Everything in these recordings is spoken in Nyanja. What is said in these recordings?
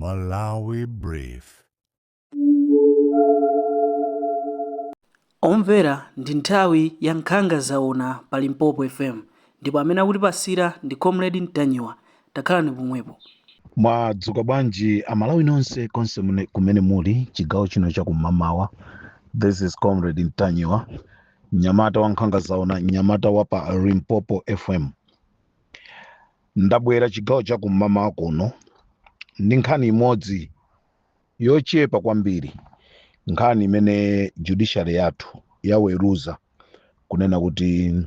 Malawi Brief. Omvera, ndi nthawi ya Nkhanga Zaona pa Limpopo FM, ndipo amene akutipasira ndi Comrade Ntanyiwa. Takhalani pomwepo. Mwadzuka bwanji Amalawi nonse konse kumene muli chigawo chino chakum'mamawa? This is Comrade Ntanyiwa, mnyamata wa Nkhanga Zaona, mnyamata wa pa Limpopo FM. Ndabwera chigawo chakum'mamawa kuno ndi nkhani imodzi yochepa kwambiri, nkhani imene judiciary yathu yaweruza kunena kuti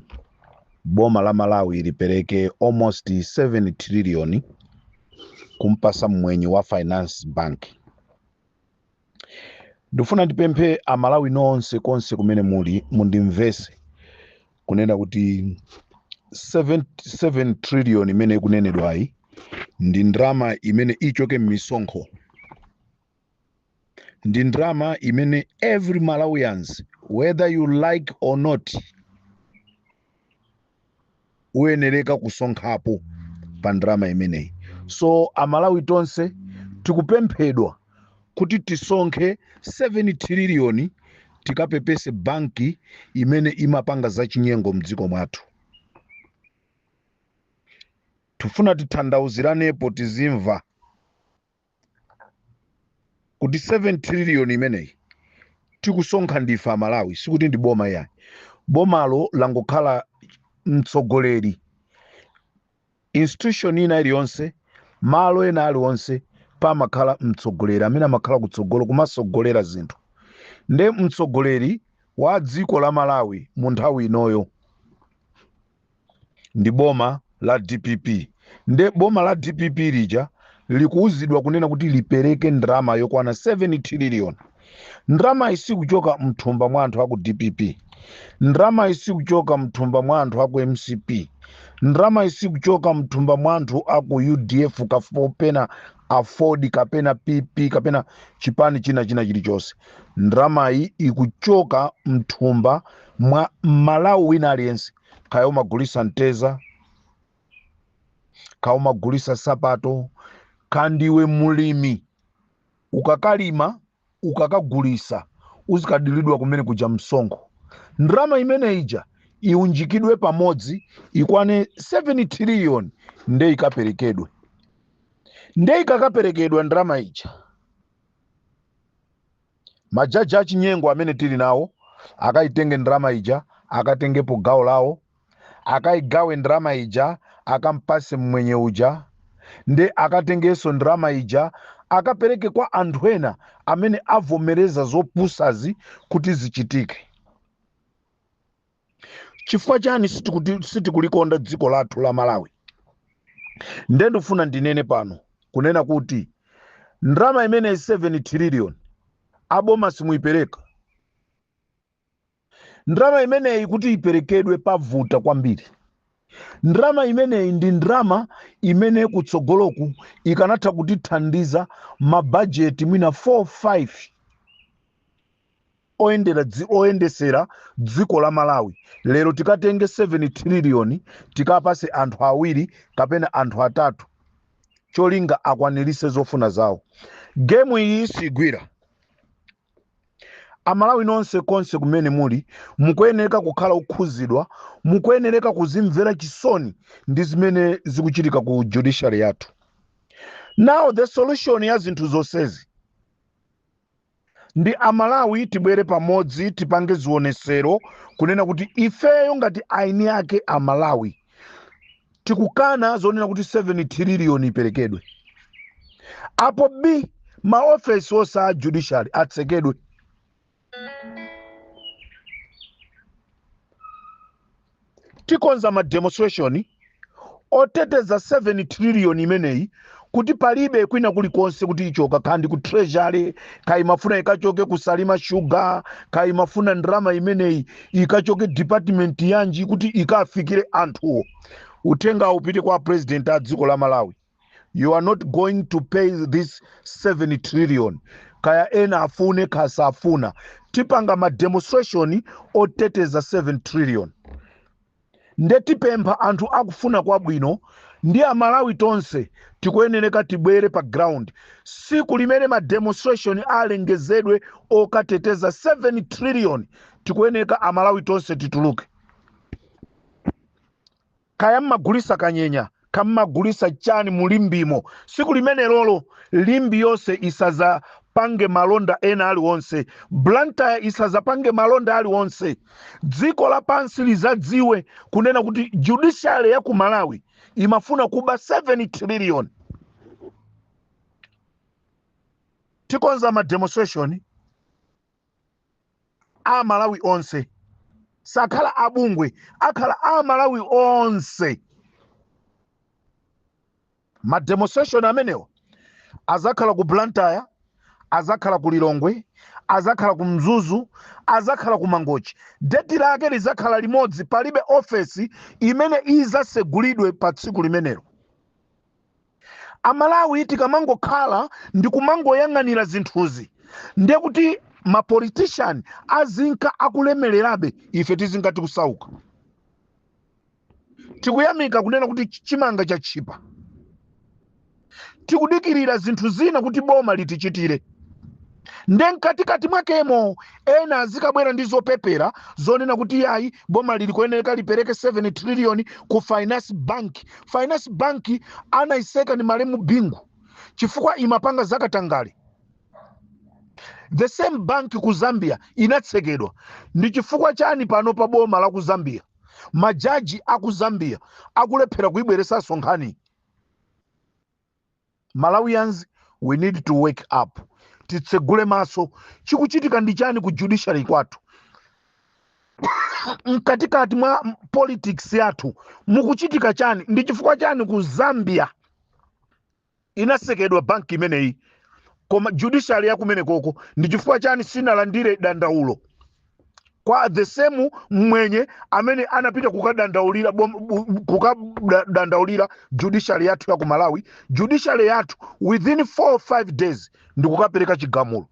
boma la Malawi lipereke almost 7 trillion kumpasa mmwenye wa Finance Bank. Ndifuna ndipemphe Amalawi nonse konse kumene muli, mundimvese kunena kuti 7 trillion imene ikunenedwayi ndi ndalama imene ichoke m'misonkho, ndi ndalama imene every Malawians, whether you like or not, uyenereka kusonkhapo pa ndalama imeneyi. So Amalawi tonse tikupemphedwa kuti tisonkhe 7 trillion, tikapepese banki imene imapanga zachinyengo mdziko mwathu. Tifuna titanthauziranepo, tizimva kuti 7 trillion imeneyi tikusonkha ndife Amalawi, sikuti ndi boma yayi. Bomalo langokhala mtsogoleri. Institution ina iliyonse, malo ena aliwonse, pamakhala mtsogoleri amene amakhala kutsogolo kumasogolera zinthu. Nde mtsogoleri wa dziko la Malawi mu nthawi inoyo ndi boma la DPP. Nde boma la DPP lija likuwuzidwa kunena kuti lipereke ndalama yokwana 7 trillion. Ndalama isikuchoka mthumba mwa anthu aku DPP, ndalama isikuchoka mthumba mwa anthu aku MCP, ndalama isikuchoka mthumba mwa anthu aku UDF kapena AFORD kapena PP kapena chipani china china chilichonse. Ndalamayi ikuchoka mthumba mwa Malawi wina aliyense, kaya umagulisa mteza, kaya umagulisa sapato, kandiwe mulimi, ukakalima, ukakagulisa, uzikadilidwa kumene kuja msonkho. Ndalama imene ija iunjikidwe pamodzi ikwane 7 trillion, nde ikaperekedwe. Nde ikakaperekedwa ndalama ija, majaji achinyengo amene tili nawo akayitenge ndalama ija, akatengepo gawo lawo, akayigawe ndalama ija, akampase mmwenye uja, nde akatengenso ndalama ija akapereke kwa anthu ena amene avomereza zopusazi kuti zichitike. Chifukwa chani sitikulikonda dziko lathu la Malawi? Nde ndifuna ndinene pano kunena kuti ndalama imene 7 trillion aboma simuyipereka. Ndalama imeneyi kuti iperekedwe pavuta kwambiri. Ndalama imeneyi ndi ndalama imene kutsogoloku ikanatha kutithandiza mabajeti mwina 4 5 oyendesera dziko la Malawi. Lero tikatenge 7 trillion tikapase anthu awiri kapena anthu atatu, cholinga akwanirise zofuna zawo. Gemu iyi sigwira. Amalawi nonse konse kumene muli, mukuyenereka kukhala okhuzidwa, mukuyenereka kuzimvera chisoni ndi zimene zikuchitika ku judiciary yathu. Now the solution ya zinthu zonsezi ndi Amalawi tibwere pamodzi, tipange zionesero kunena kuti ifeyo ngati aini ake Amalawi tikukana zonena kuti 7 trillion iperekedwe. Apo b maofesi onse a judiciary atsekedwe. Tikonza ma demonstration oteteza 7 trillion imeneyi, kuti palibe kwina kulikonse kuti ichoka, kandi ku treasury, kaya imafuna ikachoke ku Salima Sugar, kaya imafuna ndalama imeneyi ikachoke department yanji, kuti ikafikire anthuwo. Uthenga upite kwa president a dziko la Malawi: you are not going to pay this 7 trillion, kaya ena afune kasafuna. Tipanga ma demonstration oteteza 7 trillion. Nde tipempha anthu akufuna kwabwino. Ndi Amalawi tonse tikuyenereka tibwere pa ground siku limene ma demonstration alengezedwe okateteza 7 trillion. Tikuyenereka Amalawi tonse tituluke. Kaya mmagulisa kanyenya, kammagulisa chani mulimbimo, siku limene lolo Limbe yonse isazapange malonda ena aliwonse, Blantyre isazapange malonda aliwonse. Dziko lapansi lizadziwe kunena kuti judiciary ya ku Malawi imafuna kuba 7 trillion. Tikonza ma demonstration a Malawi onse, sakhala abungwe, akhala a Malawi onse. Ma demonstration amenewo azakhala ku Blantyre, azakhala ku Lilongwe, azakhala ku Mzuzu, azakhala ku Mangochi. Deti lake lizakhala limodzi. Palibe ofesi imene izasegulidwe pa tsiku limenelo. Amalawi, tikamangokhala ndi kumangoyang'anira zinthuzi, ndiye kuti ma politician azinka akulemererabe, ife tizinka tikusauka. Tikuyamika kunena kuti chimanga chatchipa, tikudikirira zinthu zina kuti boma litichitire. Nde mkatikati mwakemo ena azikabwera ndi zopepera zonena kuti yayi, boma lili kuyenereka lipereke 7 trillion ku Finance Bank. Finance Bank anayiseka ni malemu Bingu chifukwa imapanga zakatangale. The same bank ku Zambia inatsekedwa. Ndi chifukwa chani pano pa boma la ku Zambia, majaji aku Zambia akulephera kuibweresanso nkhani? Malawians, we need to wake up. Titsegule maso. Chikuchitika ndi chani ku judiciary kwathu? Mkatikati mwa politics yathu mukuchitika chani? Ndi chifukwa chani ku Zambia inasekedwa banki imeneyi, koma judiciary yakumenekoko ndi chifukwa chani sinalandire dandaulo kwa the same mwenye amene anapita kukadandaulira judiciary yathu ya ku Malawi? Judiciary yathu within 4 or 5 days ndikukapereka chigamulo.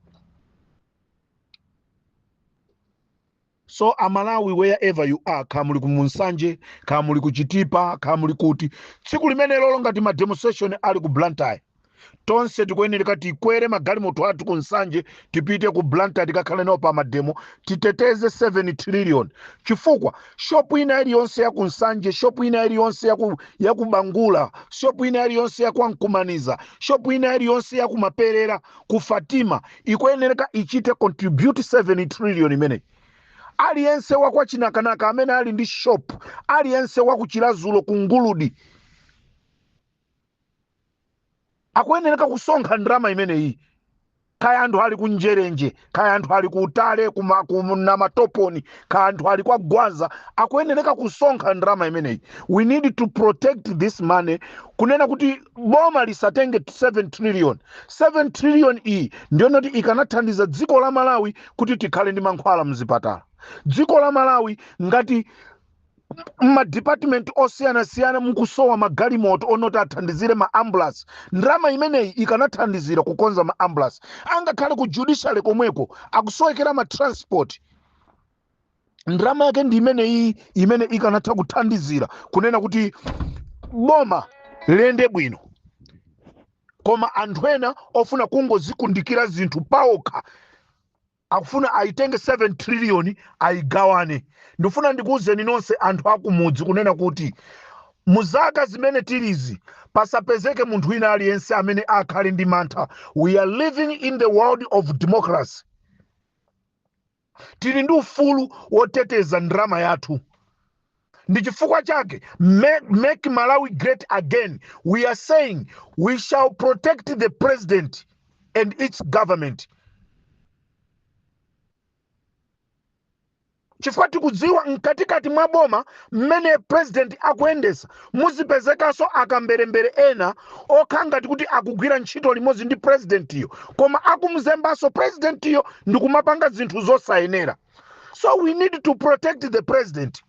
So Amalawi, wherever you are, kaya muli ku Munsanje, kaya muli ku Chitipa, kaya muli kuti, tsiku limene lolo ngati ma demonstration ali ku Blantyre, tonse tikuyenereka tikwere magalimoto athu ku Nsanje, tipite ku Blantyre, tikakhale nawo pa ma demo, titeteze 7 trillion. Chifukwa shopu ina iliyonse ya ku Nsanje, shopu ina iliyonse ya ku Bangula, shopu ina iliyonse ya kwa Nkumaniza, shopu ina iliyonse ya ku Maperera, ku Fatima, ikuyenereka ichite contribute 7 trillion imeneyi. Aliyense wakwa Chinakanaka amene ali ndi shop, aliyense wakuchilazulo, ku Nguludi, akuyenereka kusonkha ndalama imeneyi. Kaya anthu ali ku Njerenje, kaya anthu ali ku Utale, ku Namatoponi, kaya anthu ali kwa Gwaza, akuyenereka kusonkha ndalama imeneyi. We need to protect this money, kunena kuti boma lisatenge 7 trillion. 7 trillion iyi ndiyonoti ikanathandiza dziko la Malawi kuti tikhale ndi mankhwala mzipatala. Dziko la Malawi, ngati mmadepartment osiyanasiyana mukusowa magalimoto onoti athandizire ma ambulance, ndalama imeneyi ikanathandizira kukonza ma ambulance. Angakhale ku judiciary komweko akusowekera ma transport, ndalama yake ndi imeneyi imene ikanatha kuthandizira kunena kuti boma liyende bwino. Koma anthu ena ofuna kungozikundikira zinthu paokha akufuna aitenge 7 trillion ayigawane. Ndifuna ndikuwuzeni nonse anthu akumudzi kunena kuti muzaka zimene tilizi pasapezeke munthu wina aliyense amene akhale ndi mantha. We are living in the world of democracy. Tili ndi ufulu woteteza ndalama yathu. Ndi chifukwa chake Make Malawi Great Again, we are saying we shall protect the president and its government, chifukwa tikudziwa mkatikati mwa boma mmene president akuyendesa muzipezekanso akamberembere ena okha ngati kuti akugwira ntchito limodzi ndi presidentiyo, koma akumzembanso presidentiyo ndi kumapanga zinthu zosayenera. So we need to protect the president.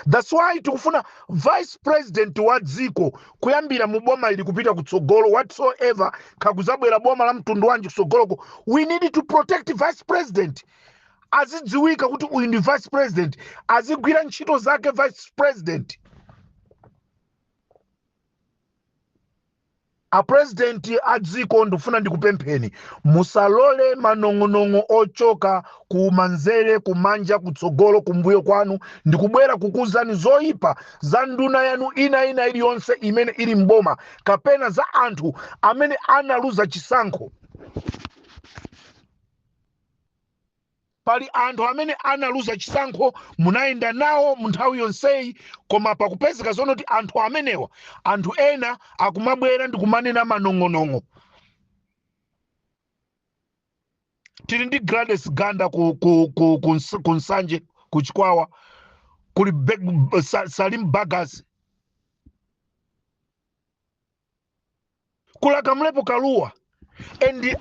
That's why tikufuna vice president wa dziko kuyambira mu boma ili kupita kutsogolo, whatsoever kakuzabwera boma la mtundu wanji kutsogoloko, we need to protect vice president. Azidziwika kuti uyu ndi vice president, azigwira ntchito zake vice president. A president a dziko, ndikufuna ndikupempheni, musalole manong'onong'o ochoka ku manzere, kumanja, kutsogolo, kumbuyo kwanu, ndikubwera kukuzani zoyipa za nduna yanu ina ina iliyonse imene ili mboma kapena za anthu amene analuza chisankho. Pali anthu amene analuza chisankho, munayenda nawo mu nthawi yonseyi, koma pakupezeka zonoti anthu amenewa, anthu ena akumabwera ndi kumanena manong'onong'o. Tili ndi Gladys Ganda ku Nsanje, ku Chikwawa, kuli Salim Bagas, kuli a Kamlepo Kalua and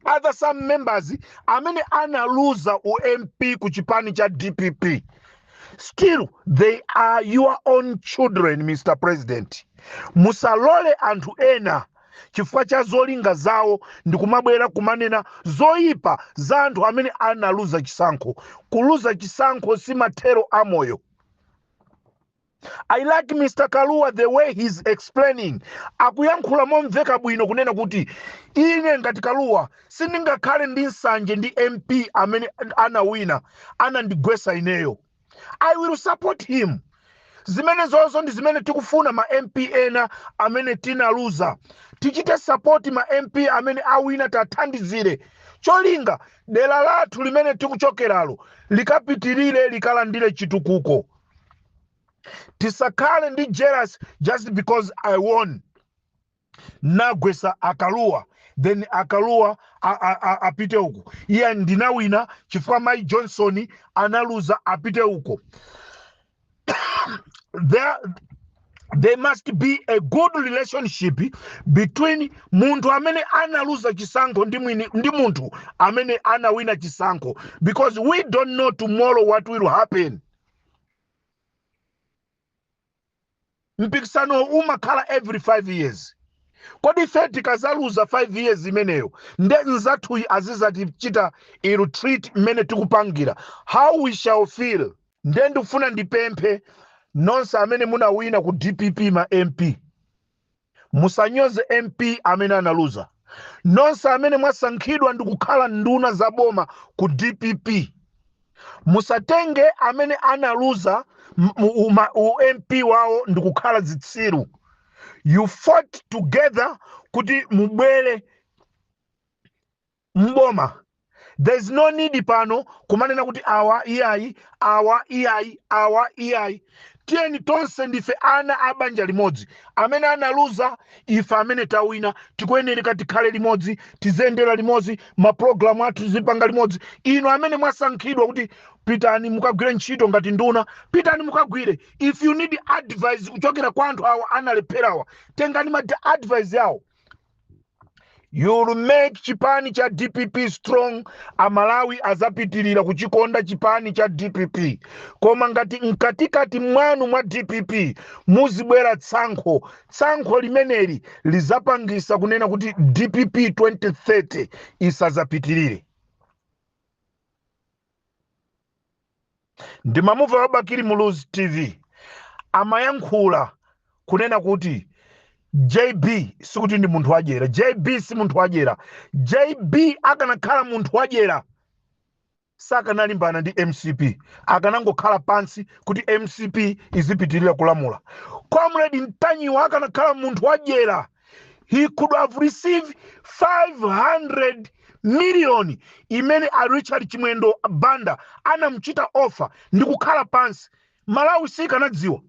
other some members amene analuza u MP ku chipani cha DPP. Still they are your own children, Mr President. Musalole anthu ena chifukwa cha zolinga zawo ndikumabwera kumanena zoyipa za anthu amene analuza chisankho. Kuluza chisankho si mathero a moyo. I like Mr. Kalua the way he's explaining. Akuyankhula momveka bwino kunena kuti ine ngati Kalua sindingakhale ndi nsanje ndi MP amene anawina anandigwesa ineyo. I will support him. Zimenezozo ndi zimene tikufuna ma MP ena amene tinaluza. Tichite support ma MP amene awina, tathandizire. Cholinga dera lathu limene tikuchokeralo likapitirire, likalandire chitukuko. Tisakhale ndi jealous just because I won, nagwesa a Kalua, then a Kalua apite uku. Iye ndinawina chifukwa Mai Johnson analuza, apite uko. There must be a good relationship between munthu amene analuza chisankho ndi munthu amene anawina chisankho, because we don't know tomorrow what will happen. Mpikisano umakhala every 5 years. Kodi ife tikazaluza 5 years imeneyo, nde nzathuyi azizatichita ill treat mmene tikupangira, how we shall feel? Nde ndikufuna ndipemphe nonse amene munawina ku DPP ma MP, musanyoze MP amene analuza. Nonse amene mwasankhidwa ndi kukhala nduna za boma ku DPP, musatenge amene analuza u MP wawo ndi kukhala zitsiru. You fought together kuti mubwere mboma. There is no need pano kumanena kuti awa iyayi, awa iyayi, awa iyayi. Tiyeni tonse ndife ana a banja limodzi. Amene analuza, ife amene tawina tikuyenereka tikhale limodzi, tiziyendera limodzi, mapulogalamu athu tizipanga limodzi. Inu amene mwasankhidwa kuti pitani mukagwire ntchito ngati nduna, pitani mukagwire. If you need advice kuchokera kwa anthu awa analepherawa, tengani ma advice yawo. You will make chipani cha DPP strong. Amalawi azapitirira kuchikonda chipani cha DPP. Koma ngati mkatikati mwanu mwa DPP muzibwera tsankho, tsankho limeneli lizapangisa kunena kuti DPP 2030 isazapitirire. Ndimamumva wa Bakili Muluzi TV amayankhula kunena kuti JB sikuti ndi munthu wadyera. JB si munthu wadyera. JB akanakhala munthu wadyera sakanalimbana ndi MCP, akanangokhala pansi kuti MCP izipitirira kulamula. Comrade Ntanyiwa akanakhala munthu wadyera, he could have received 500 million imene a Richard Chimwendo Banda anamuchita offer ndi kukhala pansi. Malawi sikanadziwa.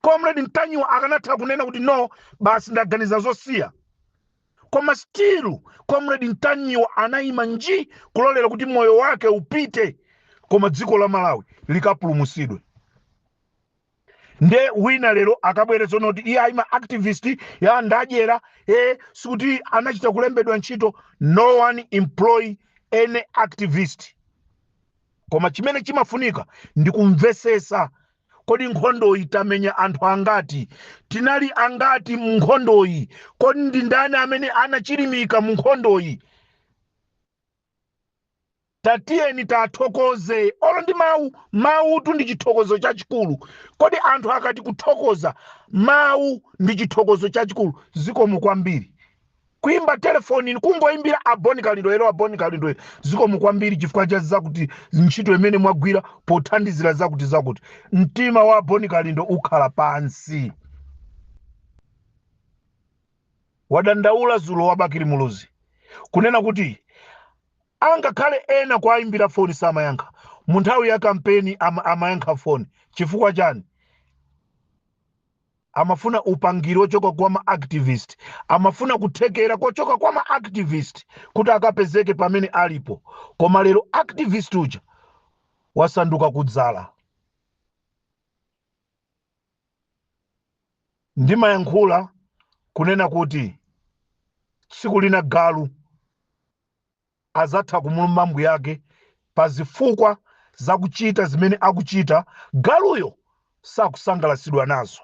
Comrade Ntanyiwa akanatha kunena kuti no, basi ndaganiza zosiya. Koma still Comrade Ntanyiwa anayima nji kulolera kuti moyo wake upite, koma dziko la Malawi likapulumutsidwe. Nde wina lero akabwere tsono kuti iye ayima activist ya ndadyera, sikuti anachita kulembedwa ntchito. No one employ any activist. Koma chimene chimafunika ndi kumvesesa, kodi nkhondoyi tamenya anthu angati? Tinali angati mu nkhondoyi? Kodi ndi ndani amene anachilimika mu nkhondoyi? Tatiyeni tathokoze olo ndi mawu. Mawutu ndi chithokozo chachikulu. Kodi anthu akati kuthokoza, mawu ndi chithokozo chachikulu. Zikomo kwambiri. Kuimba telefoni, kungoimbira a Bon Kalindo, "Hello, a Bon Kalindo, zikomo kwambiri chifukwa cha zakuti, ntchito imene mwagwira pothandizira zakuti zakuti," mtima wa Bon Kalindo ukhala pansi. Wadandaula zulo wa Bakili Muluzi kunena kuti angakhale ena kuayimbira foni samayankha, mu nthawi ya kampeni amayankha foni. Chifukwa chani? Amafuna upangiri ochoka kwa ma activist, amafuna kuthekera kochoka kwa ma activist kuti akapezeke pamene alipo. Koma lero activist uja wasanduka kudzala. Ndimayankhula kunena kuti tsiku lina galu azatha kumuluma mbuyake pa zifukwa zakuchita zimene akuchita galuyo sakusangalasidwa nazo,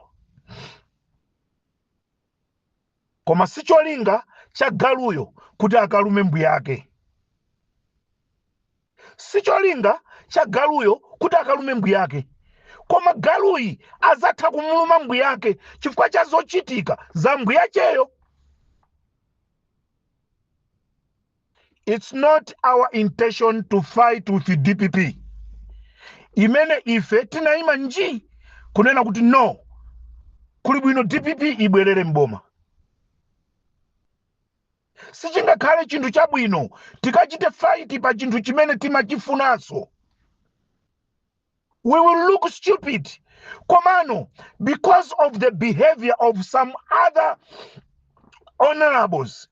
koma sicholinga cha galuyo kuti akalume mbuyake. Sicholinga cha galuyo kuti akalume mbuyake, koma galuyi azatha kumuluma mbuyake chifukwa cha zochitika za mbuyacheyo. It's not our intention to fight with the DPP imene ife tinayima nji kunena kuti no, kuli bwino DPP ibwerere mboma. Sichingakhale chinthu chabwino tikachite fight pa chinthu chimene timachifunanso. We will look stupid. Komano because of the behavior of some other honorables,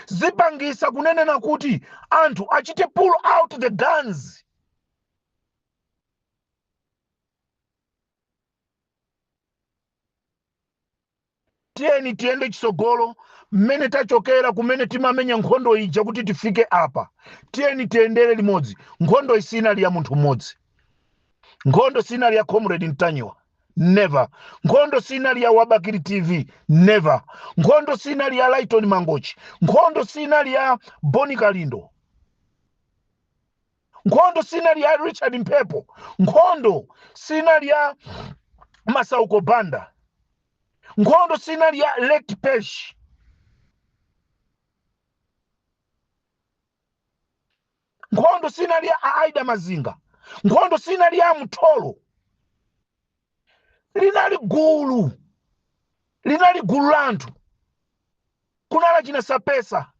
zipangisa kunenena kuti anthu achite pull out the guns. Tiyeni tiyende chitsogolo. Mmene tachokera kumene timamenya nkhondo ija kuti tifike apa, tiyeni tiyendere limodzi. Nkhondo isinali ya munthu mmodzi. Nkhondo sinali ya Comrade Ntanyiwa, never. Nkhondo sinali ya Wabakiri TV, never. Nkhondo sinali ya Lighton Mangochi. Nkhondo sinali ya Boni Kalindo. Nkhondo sinali ya Richard Mphepo. Nkhondo sinali ya Masauko Banda. Nkhondo sinali ya Let Pesh. Nkhondo sinali ya Aida Mazinga. Nkhondo sinali ya Mtholo. Linali gulu, linali gulu la anthu. Kunala china sapesa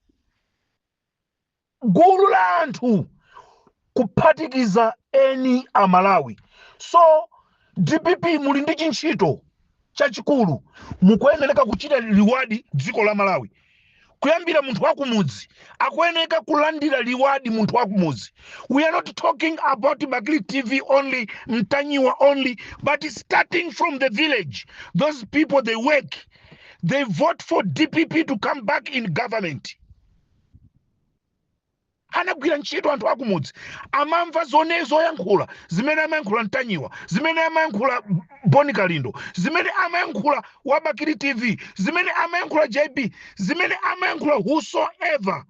gulu la anthu kuphatikiza eni Amalawi. So DPP, muli ndi chintchito chachikulu. Mukuyenereka kuchita reward dziko la Malawi, kuyambira munthu wakumudzi akuyeneka kulandira reward. Munthu wakumudzi, we are not talking about Bakili TV only, Mtanyiwa only, but starting from the village. Those people, they work, they vote for DPP to come back in government. Anagwira ntchito anthu akumudzi, amamva zone zoyankhula zimene amayankhula Mtanyiwa, zimene amayankhula Boni Kalindo, zimene amayankhula Wabakiri TV, zimene amayankhula JB, zimene amayankhula whosoever.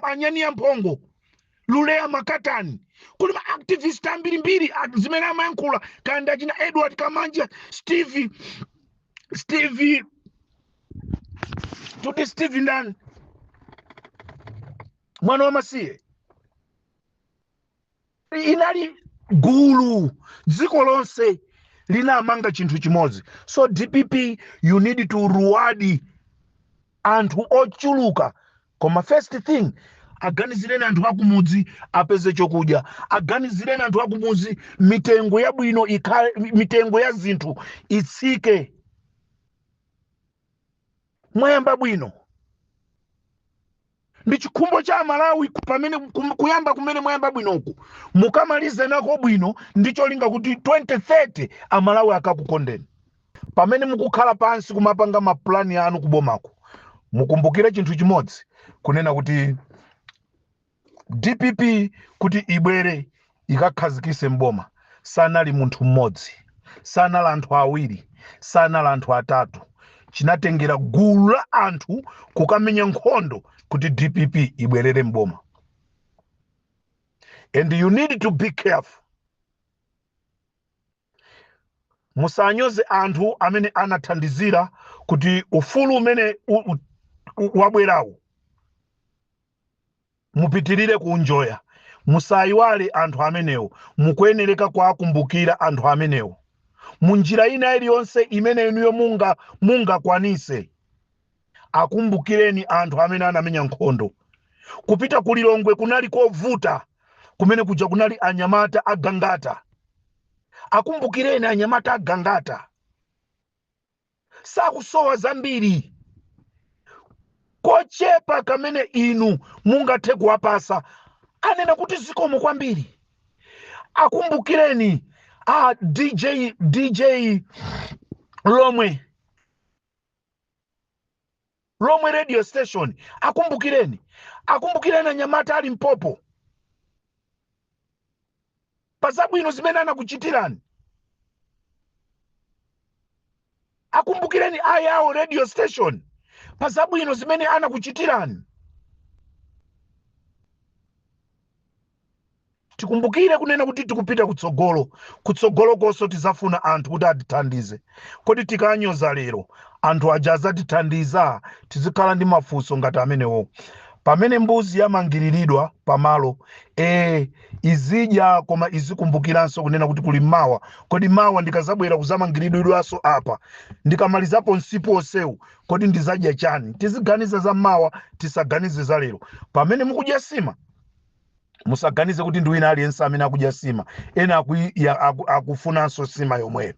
Anyani amphongo, Luleya Makatani, kuli ma activist ambirimbiri zimene amayankhula kandi achina Edward Kamanja, Steve, Steve tuti, Steve ndani, mwana wa masiye. Inali gulu, dziko lonse linamanga chinthu chimodzi. So DPP, you need to reward anthu ochuluka. Koma first thing, aganizireni anthu akumudzi apeze chokudya, aganizireni anthu akumudzi mitengo yabwino ikhale, mitengo ya zinthu itsike. Mwayamba bwino, ndi chikhumbo cha Amalawi pamene kuyamba kumene mwayamba bwinoku mukamalize nako bwino, ndi cholinga kuti 2030 Amalawi akakukondeni. Pamene mukukhala pansi kumapanga mapulani anu kubomako, mukumbukire chinthu chimodzi, kunena kuti DPP kuti ibwere ikakhazikise mboma, sanali munthu mmodzi, sanali anthu awiri, sanali anthu atatu. Chinatengera gulu la anthu kukamenya nkhondo kuti DPP ibwerere mboma. And you need to be careful. Musanyoze anthu amene anathandizira kuti ufulu umene wabwerawo mupitirire kuunjoya. Musayiwale anthu amenewo. Mukuyenereka kuwakumbukira anthu amenewo munjira ina iliyonse imene inuyo mungakwanise. Akumbukireni anthu amene anamenya nkhondo. Kupita ku Lilongwe kunali kovuta, kumene kuja kunali anyamata agangata. Akumbukireni anyamata agangata, sakusowa zambiri, kochepa kamene inu mungathe kuwapasa anena kuti zikomo kwambiri. Akumbukireni a DJ Lomwe radio station. Akumbukireni anyamata ali mpopo pa zabwino zimene anakuchitirani. Akumbukireni ayawo radio station pa zabwino zimene anakuchitirani. Tikumbukire kunena kuti tikupita kutsogolo. Kutsogolo konso tizafuna anthu kuti atithandize. Kodi tikanyoza lero, anthu aja azatithandiza? Tizikhala ndi mafunso ngati amenewo. Pamene mbuzi yamangiriridwa pamalo, izidya, koma izikumbukiranso kunena kuti kuli mawa. Kodi mawa ndikazabwera kuzamangiridwanso apa, ndikamalizapo msipu onsewu, kodi ndizadya chani? Tiziganiza za mawa, tisaganize za lero. Pamene mukudya sima, musaganize kuti ndi wina aliyense amene akudya sima. Ena akufunanso sima yomweyo.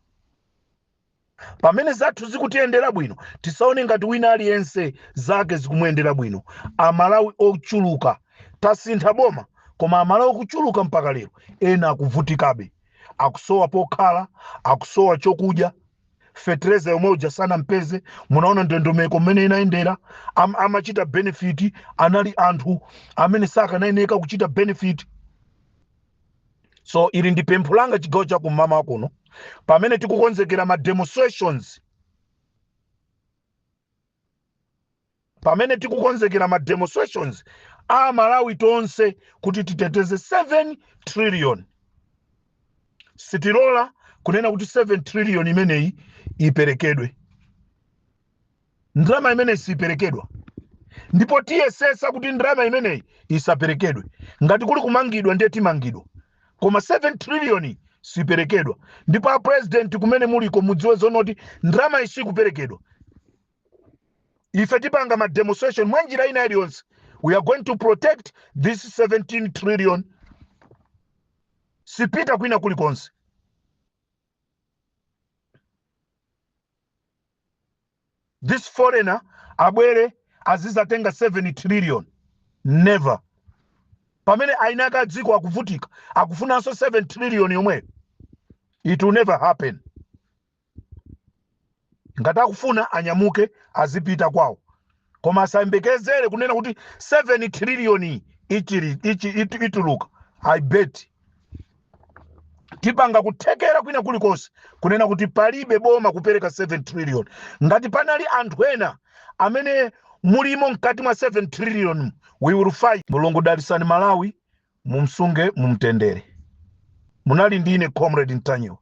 Pamene zathu zikutiyendera bwino, tisaone ngati wina aliyense zake zikumuyendera bwino. Amalawi ochuluka, tasintha boma, koma Amalawi okuchuluka mpaka lero ena akuvutikabe, akusowa pokhala, akusowa chokudya, fetereza yomwe uja sanampeze. Munaona ndondomeko mmene inayendera. Amachita benefit anali anthu amene sakanayeneka kuchita benefit. So ili ndi pempho langa chigawo cha kum'mawa kuno, pamene tikukonzekera ma demonstrations, pamene tikukonzekera ma demonstrations a Malawi tonse kuti titeteze 7 trillion. Sitilola kunena kuti 7 trillion imeneyi iperekedwe. Ndalama imeneyi siperekedwa, ndipo tiyesesa kuti ndalama imeneyi isaperekedwe. Ngati kuli kumangidwa, ndiye timangidwa, koma 7 trillion siperekedwa. Ndipo a president, kumene muliko, mudziwe zonoti ndalama iyi sikuperekedwa. Ife tipanga ma demonstration mwa njira ina iliyonse. We are going to protect this 17 trillion. Sipita kwina kulikonse. This foreigner abwere azizatenga 7 trillion, never. Pamene ainaka dziko akuvutika, akufunanso 7 trillion yomweyo? It will never happen. Ngati akufuna, anyamuke azipita kwawo, koma asayembekezere kunena kuti 7 trillion ituluka. I bet tipanga kuthekera kwina kulikonse kunena kuti palibe boma kupereka 7 trillion. Ngati panali anthu ena amene mulimo mkati mwa 7 trillion, we will fight. Mulungu dalisani Malawi, mumsunge mumtendere. Munali ndine Comrade Ntanyiwa.